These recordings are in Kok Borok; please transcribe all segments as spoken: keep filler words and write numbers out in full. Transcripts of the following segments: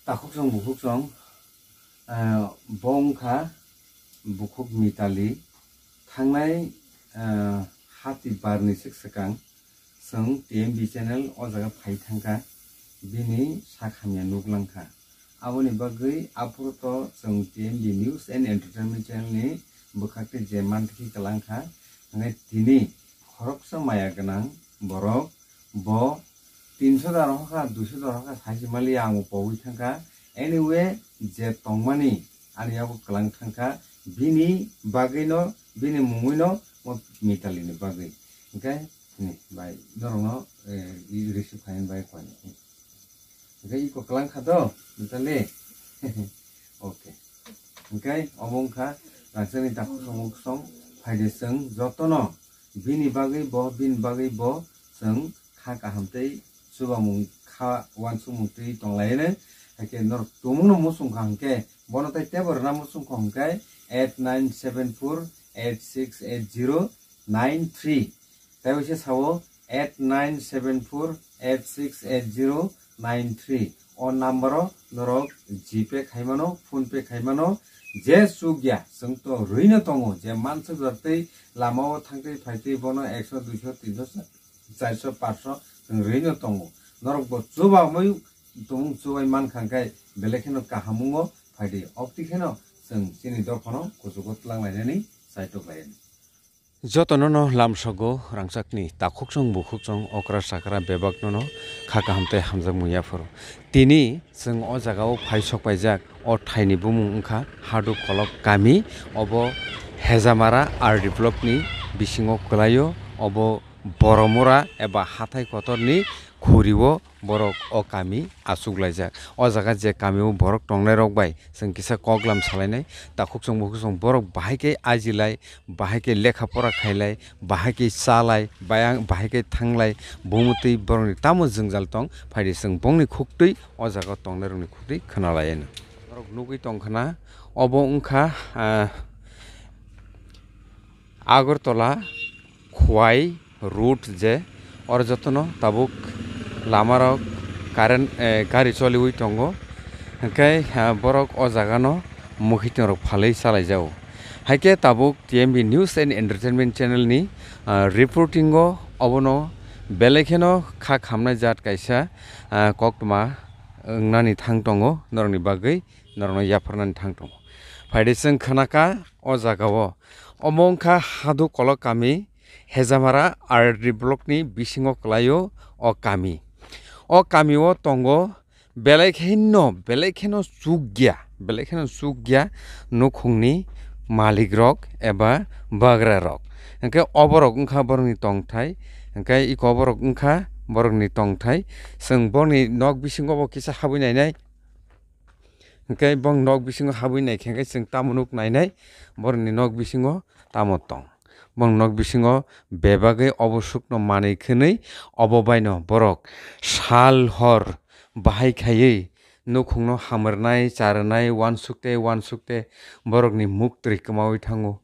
Takhuksong bukhuksong, ah, bo wngkha bukhuk Mitali. Thangnai, ah, hati barni sik swkang chwng T M B channel o jaga phai thangkha, bini sak hamya nuklangkha. Aboni bagwi aphuru to chwng T M B News and Entertainment channel ni bwkhak tei je mantri khe kwlangkha, hwnwi tini khoroksa maya gwnang borok bo tinso da rohor kha, duiso da rohor kha, sai se mali ang bo pogwi thangkha. Anyway, je tongmani ani yago kwlang thangkha, bini bagwino, bini mungwino mo Mitali ni bagwi. Hwnkhe ni bai norokno, eh, receive khainani bai koi. Hwnkhe iko kwlang kha do, Mitali? Okay. Hwnkhe omo wngkha rangchakni takhuk song mukhusong, phaidi chwng jotono bini bagwi bo, bini bagwi bo chwng kha kaham tei chubamung kha uansukmung twi tonglaino. Haikhe norok tumungno muchungkha hwnkhe bono tei teibo rwna muchungkha hwnkhe eight nine seven four eight six eight zero nine three. Tei waisa sao eight nine seven four eight six eight zero nine three. O number o norok GPay khaimano, PhonePe khaimano, je chukya chwng to rwino tongo, je mansuk jar tei lama o thangtwi phaitwi bono ekso, duiso, tinso, charso, panso chwng rwino tongo. Norok bo chubamwi tumung chubai mankha hwnkhe belai kheno kahamungo phaidi. Obtwi kheno chwng chini dophano kuchugo twlang lainani chaitok lainani. Jotono no lamsogo rangchakni takhukchwng bukhuchwng okra chakra bebakno no kha kaham tei hamjakmung yaphuru. Tini chwng o jaga o phai sok paijak, o thaini bumung wngkha Hadu Kolok kami, obo Hejamara R D block ni bisingo kwlaio, obo Boromura eba hathai kotorni khuri o borok o kami achuk laijak. O jaga je kami o borok tongnai rok bai chwng kisa koklam salainai, takhukchwng bukhuchwng borok bahai khe ajilai, bahai khe lekha pora khailai, bahai khe chalai, bayang, bahai khe thanglai, bumutwi borokni tamo jwngjal tong, phaidi chwng bongni khuktwi o jaga tongnai rokni khuktwi khwnalaianw. Borok nugwi tongkhana, obo wngkha, ah, Agartala Khwai road je, oro jotono tabuk lamarok current, eh, gari choliwi tongo. Hwnkhe, ah, borok o jagano mwkhwtwng rok phalwi chalaijago. Haikhe tabuk T M B News and Entertainment channel ni, ah, reporting o obono belai kheno kha khamnai jat kaisa, ah, koktwma wngnani thang tongo, norokni bagwi norokno yapharnani thang tongo. Phaidi chwng khwnakha o jagao. Omo wngkha Hadu Kolok kami, Hejamara R D block ni bisingo kwlaio o kami. O kami o tongo belai kheno, belai kheno chukya, belai kheno chukya nukhungni malik rok eba bagra rok. Hwnkhe oborok wngkha borokni tongthai, hwnkhe iko borok wngkha borokni tongthai. Chwng borokni nok bisingo bo kisa habwi nainai. Hwnkhe bong nok bisingo habwi naikhe hwnkhe chwng tamo nuk nainai, borokni nok bisingo tamo tong. Bong nok bisingo bebagwi obo sukno manwi khwnwi obo baino borok sal hor bahai khaiwi nukhungno hamrwnai, charwnai, uansukte, uansukte borokni muktwi kwmawi thango.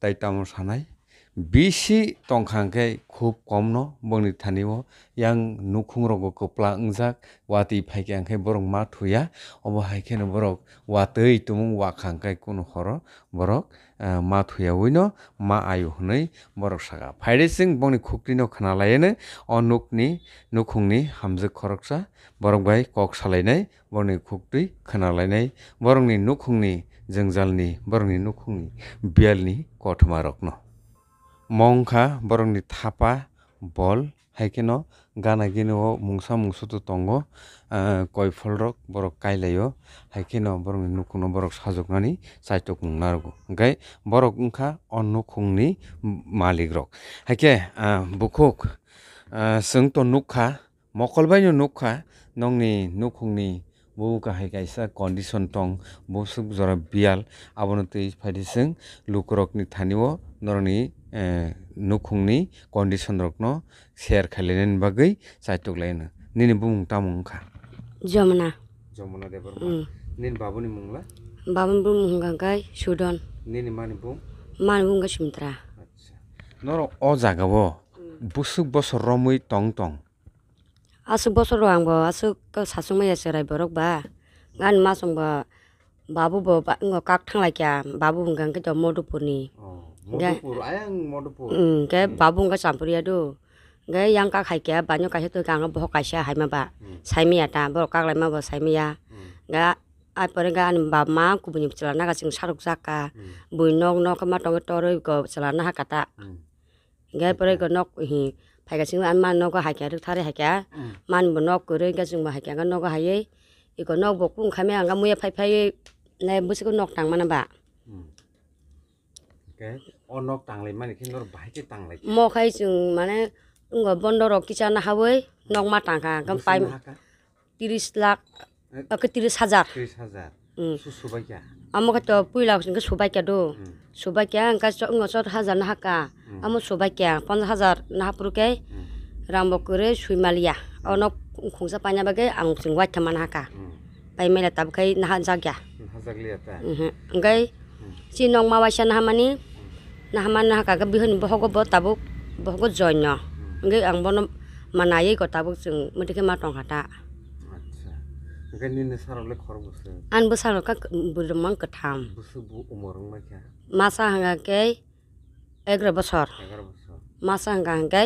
Tai tamo sanai, bisi tongkha hwnkhe khub komno bongni thani o yang nukhung rogo kwpla wngjak, watwi phaikha hwnkhe borok ma thuya, obo hai kheno borok watwi tumung wakha hwnkhe kunu horo borok, eh, ma thuyawi no ma ayu hwnwi borok saka. Phaide chwng bongni khuktwi no khwnalaiano o nukni nukhungni hamjwk khoroksa borok bai kok salainai. Borokni khuktwi khwnalainai, borokni nukhungni jwngjalni, borokni nukhungni biyalni kothoma rokno. Mo wngkha borokni thapa bol, hai kheno gana gini o mungsa mungsuto tongo, ah, koiphol rok borok kailaio, hai kheno borokni nukhungno borok sajoknani chaitok mung narwgo. Hwnkhe borok wngkha o nukhungni malik rok. Hai khe, ah, bukhuk, ah, chwng to nukha, mokol baino nukha, nokni nukhungni bubuka hai kaisa condition tong, busuk jora biyal, abono twi phaidi chwng lukurokni thani o norokni, eh, nukhungni condition rokno share khailainani bagwi chaitok laino. Nini bumung tamo wngkha? Jomna. Jomna Debbarma. Mm. Nini babuni mung la? Babuni bumung hwnkha khe Sudon. Nini mani bung? Mani bung khe Sumitra. Acha. Norok o jaga o, mm, busuk bosor romwi tong tong? Aswk bosor rok ang bo aswk sasuk maya chwrai borok ba. Ani masong bo babu bo ba-, wngkha kak thanglaikha, babu hwnkha hwnkhe to Modupurni. Oh, Hwnkhe Modupur, ayang Modupur. Hmm, hwnkhe Hmm. babu hwnkha Champuria do. Hwnkhe yang kak haikhe, baino kaisa tongkha, ang bohok kaisa haima ba. Hmm. Saimaya ta, borok kak laima bo saimaya. Hmm. Hwnkhe ai pore hwnkhe ani baba ma kubuni chwla naga chwng saruk jak kha. Hmm. Bui nok nok ma tongwi torwi ko chwla naha kha ta. Hmm. Hwnkhe pore Hwnkhe? ko nok hi phaikha chwng ani ma nogo haikha rwktharwi haikha. Hmm. Man bo nok kwrwi hwnkhe chwng bo haikha hwnkhe nogo haiwi iko nok bo kung khamya hwnkhe muya phai phaiwi nai bwswk nok tang mana ba. Hmm. Hwnkhe o nok tanglai mani khe norok bahai khe tanglai kha? Mo khai chwng mane wngkha bondo rok kisa nahawi nok ma tangkha, hwnkhe Bwswk pai nahakha? Tris lakh, Eh, oke, tris hajar. Tris hajar. Mm. Su subai kha? Amo khe to puila hwnkhe subai kha do. Mm. Subai kha, hwnkhe cho-, wngkha chot hajar nahakha. Mm. Amo subai kha, ponchas hajar nahaphuru khe Mm. rang bo kwrwi sui maliya. Mm. Ono khungsa paina bagwi ang chwng waitha manakha. Mm. Pai mela tabuk khai naha jakya. Naha jakliya ta? Mhm. Hwnkhe Hmm. chi nok ma waisa nahamani, Hmm. nahamani nahakha khe bihorni bohogo bo tabuk, bohogo joinno. Hmm. Hwnkhe ang bono manaiwi ko tabuk chwng mwtwi khe ma tongkha ta. Acha. Hwnkhe nini bwsarok le khorok bwswk? Ani bwsarok kha bwrwi rok mang kwtham. Bwswk bo umor wngmai kha? Masa hwnkha khe Egaroh bosor. Egaroh bosor. Masa hwnkha hwnkhe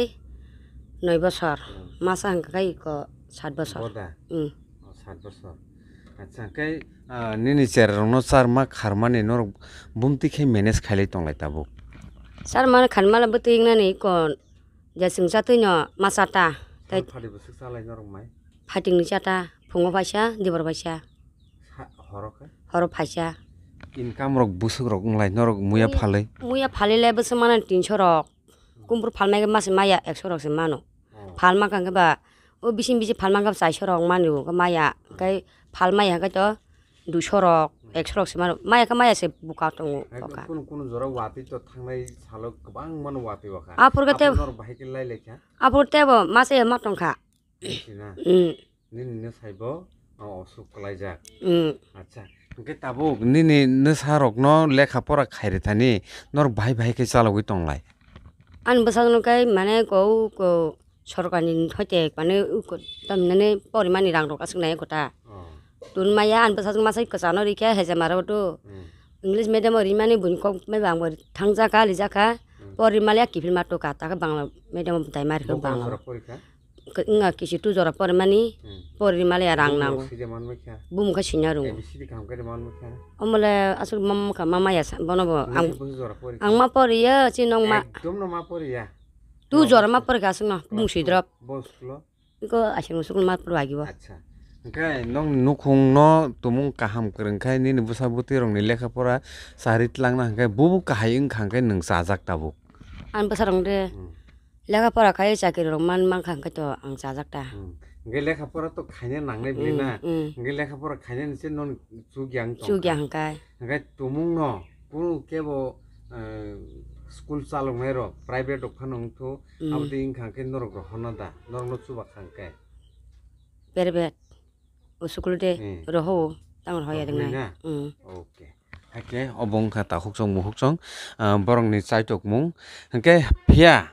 noi bosor. Hmm. Masa hwnkha khe iko sat bosor. Boda? Hmm. Oh, sat bosor. Acha, hwnkhe, ah, nini cherairokno charma kharmani norok bumtwi khe manage khailai tonglai tabuk? Charma kharmani bwtwi wngnani iko je chwng chatwino masa ta. Sal phadi bwswk chalai norok mai? Phatingni chata, phungo phaisa, dibor phaisa. Sa-, horo khe? Horo phaisa. Income rok bwswk rok wnglai norok muya Muya, phalwi? Muya phalwi le bwswk mano tinso rok. Kumbur phalmai khe mase maya ekso rok se mano. Oh. Phalma kha khe ba, o bising bising phalma khe ba chairso rok mani o khe maya. Khe phalmai ya khe to duiso rok, ekso rok se mano. Maya khe maya se buka tongo Hai boka. Kunu kunu jora watwi to thangnai salo kwbang mano watwi o kha. Aphur khe te Aphur norok bahai khe lai lai kha? Aphur tebo masa ya ma tong kha. Sina? Mm. Nini nwsai bo, o, osuk kwlaijak. Mm. Acha, hwnkhe tabuk nini nwsarokno lekha pora khairithani norok bahai bahai khe chalogwi tonglai? Ani bwsakno khe mane ko, ko sorkarni hoite mane ko tamhinani porimani rangrok aswk nai kota. Oh. Tun maya ani bwsakno masai kwchano rikhe hejemaro do. Mm. English medium o rimani buini kok maiba angbo thangjak kha, lijak kha. Mm. Porimali a kiphilma toka, takhe Bangla medium o daima rikhe Bo Bangla. Bosora porikha? Wngkha kisi two jora porimani, Hmm. porimali ya rang Bumung nango. Side manbaikha? Bumung khe sina rung. A B C D kaham khe manbaikha? Omole aswk mam kha, ma maya sa, bono bo. Ang, Bumung jora porikha? Ang ma poriya, chinong ma. Ekdom no ma poriya? Two jora ma porikha aswk no, bumung sidrop. Bo school o? Iko aswk no school ma pori agi bo. Acha. Hwnkhe nong nukhung no tumung kaham kwrwng khai nini bwsa bwtwi rok ni lekha pora chari tlangna hwnkhe bubu kahai wngkha hwnkhe nwng chajak tabuk. Ang bwsa rong de. Hmm. Lekha pora khai chakiri rok man mankha hwnkhe to ang chajak ta. Hmm. Hwnkhe lekha pora to khaina nangnai bini Hmm, na. Hmm. Hwnkhe lekha pora khainani se non chukya wng tongkha. Chukya hwnkhe. Hwnkhe tumung no kunu kebo, eh, school chaloknai rok private rok phano wngthu Hmm. abotwi wngkha hwnkhe norok rohorna da norok no chuba kha hwnkhe. Private. O school de Hmm. roho tang roho ya Rohornai deng na. Na? Hmm. Okay. Hake obo wngkha takhukchong mukhukchong, ah, borokni chaitokmung. Hwnkhe phiya,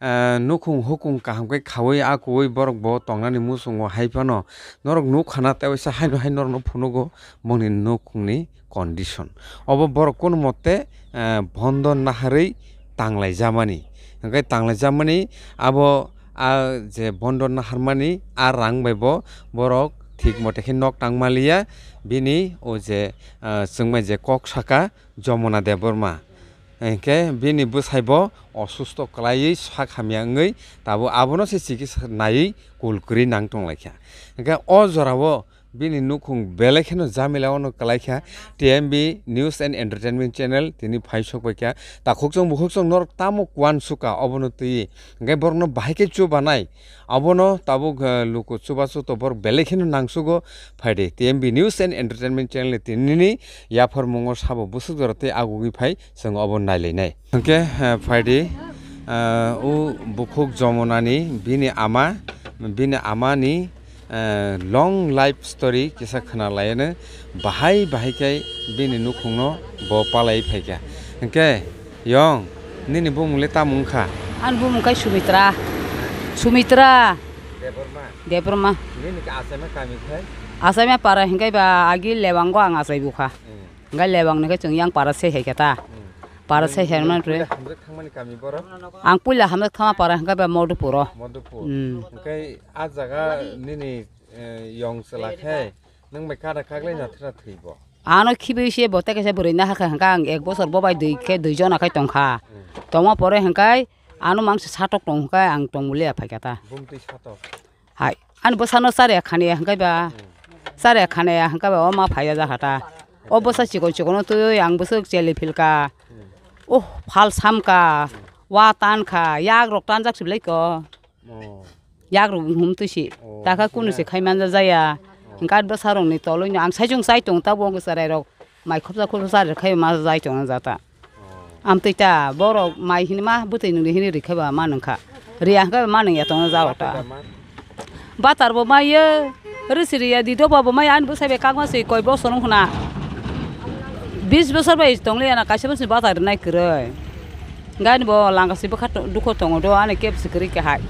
ah, nukhung hukung kaham khe khaui akuui borok bo tongnani muchungo hai phano norok nukhana tei waisa haino hai norokno phunugo bongni nukhungni condition. Obo borok kono mote, ah, bondo naharwi tanglaijamani. Hwnkhe tanglaijamani abo, ah, je bondo naharmani a rang bai bo borok thik mote khe nok tang maliya. Bini o je, ah, chwngmai je kok saka Jomona Debbarma. Hinkhe bini bwsai bo osusto kwlaiwi sak hamya wngwi tabuk abono se chikisa naiwi kul kwrwi nang tonglaikha. Hinkhe o jorao bini nukhung belai kheno jamila ono kwlaikha. T M B News and Entertainment Channel tini phai sokpaikha. Takhukchong bukhukchong norok tamo kuansuka obono twiwi. Hinkhe borokno bahai khe chubanai. Abono tabuk, eh, luku chubachu to borok belai kheno nangsugo. Phaidi T M B News and Entertainment Channel ni tinini yaphar mungo sabo busuk jora tei agugwi phai chwng obo nailainai. Hwnkhe, eh, phaidi, eh, o bukhuk Jomonani bini ama, bini amani, eh, long life story kisa khwnalaiano bahai bahai khe bini nukhungno bo palai phaikha. Hwnkhe, Yong, nini bumung le tamo wngkha? Ani bumung khe Sumitra. Sumitra. Debbarma. Debbarma. Nini khe achaima kami khe? Achaima para hingke ba agi lewango ang achai bukha. Hmm. Hingke lewang ni khe chwng yang para se hai khe ta. Hmm. Para se hai man pre. Hamjak thangmani kami borok? Ang puila hamjak thangma para hingke ba Modupuro. Modupur. Hmm. Hingke a jaga nini, eh, yong chwla khe nwng bai kada kaglai na thwra thwibo? Ano khibi se bo teke se bwrwi na hakha hingke ang ek bosor bo bai dui khe dui jona khai tongkha. Hmm. Tongma pore hingke ano mangsa satok tong hingke ang tongmuli aphai kha ta. Bumtwi satok. Hai, ani bwsano chare khani hingke ba, chare khani hingke ba, o ma phaiya ja hata. O bwsa chikon chikon twi ang bwswk cheli philka. O phal samka, wa tankha, yak rok tanjak siblai ko. Oh. Yak rok hum twi si. Oh, takha kunu se khai manja jaya. Hingke bwsa rok ni toloi no ang sai chung sai tong ta bo chwrai rok. Mai khopsa khopsa chari khai ma jai tongna jata. Oh. Amtwi ta borok mai hini ma bwtwi nungni hini rikha ba ma nungkha. Riya hwnkhe ba ma nungya tongna jao ta. Batar bo maiyo. Risi riya di doba bo mai ani bwsai bai kakma se koi bosor wng khna. Bis bosor bai tongli ana kaisa bosni batar rinai kwrwi. Gani bo langa se bwkha dukho tongo do ani kebsi kwrwi khe hai.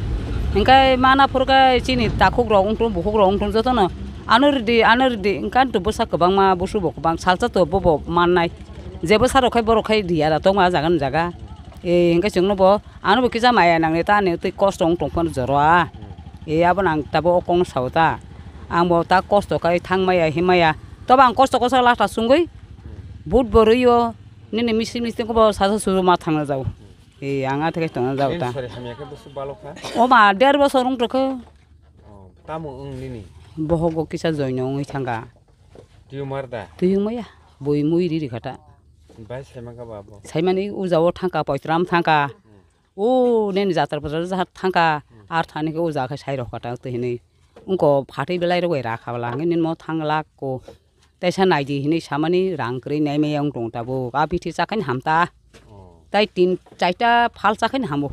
Hwnkhe mana phurkhe chini takhuk rok wngthum bukhuk rok wngthum jotono ano ridi ano ridi hwnkhe ani to bwsa kwbangma busu bo kwbang salsa to bobo mannai. Jebo saro khai borok khai riya da tongma jaga ni jaga. E hingke chwngno bo ano bo kisa maya nangni ta ani twi kosto wng tong phano joro a. E abono ang tabuk o kokno sao ta. Ang bo ta kosto khai thang maya him maya. Tobo ang kosto kosto lata sungwi but bo rwi o nini misi misi ko bo sasa suju ma thangna jao. E ang a theke tongna jao ta. Sori hamya khe busu balok kha. O ma der bosor wng tokho. Oh, tamo wng nini? Bohogo kisa joino wngwi thangkha. Tumor da? Twi wngmaya. Bui mui riri khata. Bai saimang kha ba bo? Saimani uja o thangkha, poitram thangkha. O nini jatar bazar jahat thangkha. Ar thani khe uja khe sai rok khata twi hinwi. Wngko phatwi belai rok bai rakha bwla hwnwi nini mo thang lak ko. Teisa naidi hinwi samani rang kwrwi naimaya wng tong tabuk. A bithi chakhaini hamta. Oh. Tai tin chaita phal chakhaini hamo.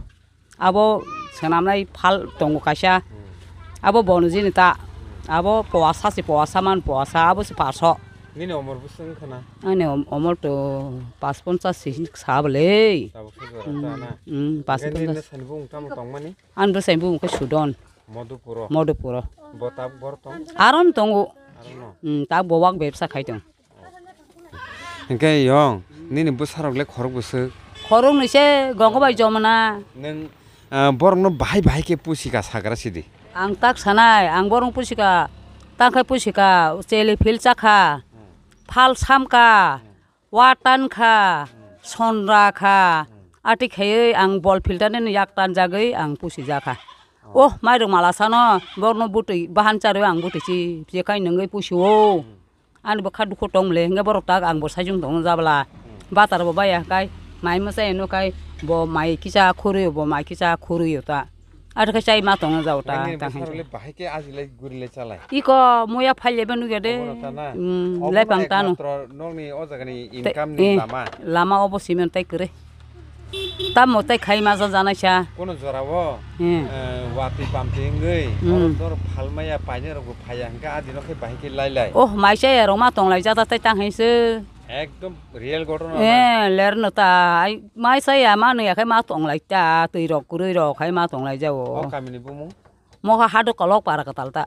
Abo swnamnai phal tongo kaisa. Hmm. Abo bono jini ta. Hmm. Abo powasa se powasa man powasa abo se paso. Nini omor bwswk wngkha na? Ani om-, omor to pas ponchas se hin sa bwle. Tabuk se jora ta na? Hmm, pas ponchas. Nini bwsani bumung tamo tongmani? Ani bwsani bumung khe Sudon. Modupuro. Modupuro. Bo tabuk bor tong? Aron tongo. Aron no? Hmm, ta bowak bebsa khai tong. Hingke yong, nini bwsarok le khorok bwswk? Khorok ni se Gonggo bai Jomona. Nwng, ah, borokno bahai bahai khe pusika sagra sidi. Ang tak sanai, ang borok pusika, tangkhai pusika, cheli phil chakha, phal samka, wa tankha, sonra kha, ati khaiwi ang bol phil tanani yak tanjagwi ang pusijakha. Oh, mairok mala sano, borokno bwtwi bahan charwi ang bwtwi si, jekai nungwi pusio. Ani bwkha dukhu tong mole, hingke borok tak ang bo saichung tongno jabla. Hmm. Batar bo baya kai, mai mwsai no kai, bo mai kisa khurui, bo mai kisa khurui ta. Ar khe chai ma tongno jao ta, nini ta bwsarok le bahai khe aji lai guri lai chalai. Iko moya phai leba nugya de. Obono ta na? Hmm, obono lepang ta no. Ekmatro nokni o jagani te-, income ni eh, lama. Lama obo simen tai kwrwi. Tamo tei khai ma janaisa. Kono jora o, hmm, eh, watwi pamtwi wngwi, hmm, oro doro phalmaya painai rokbo phaiya, hwnkhe a dino khe bahai khe lai lai. Oh, maisa ya rok ma tonglai jata tei tang hai se. Ekdom real ghotona. Eh, ler no ta, ai, maisa ya ma nui ya khai ma tonglai ta, twi rok kwrwi rok khai ma tonglai jao. O kamini bumung? Mokha hado kolok para kwtal ta.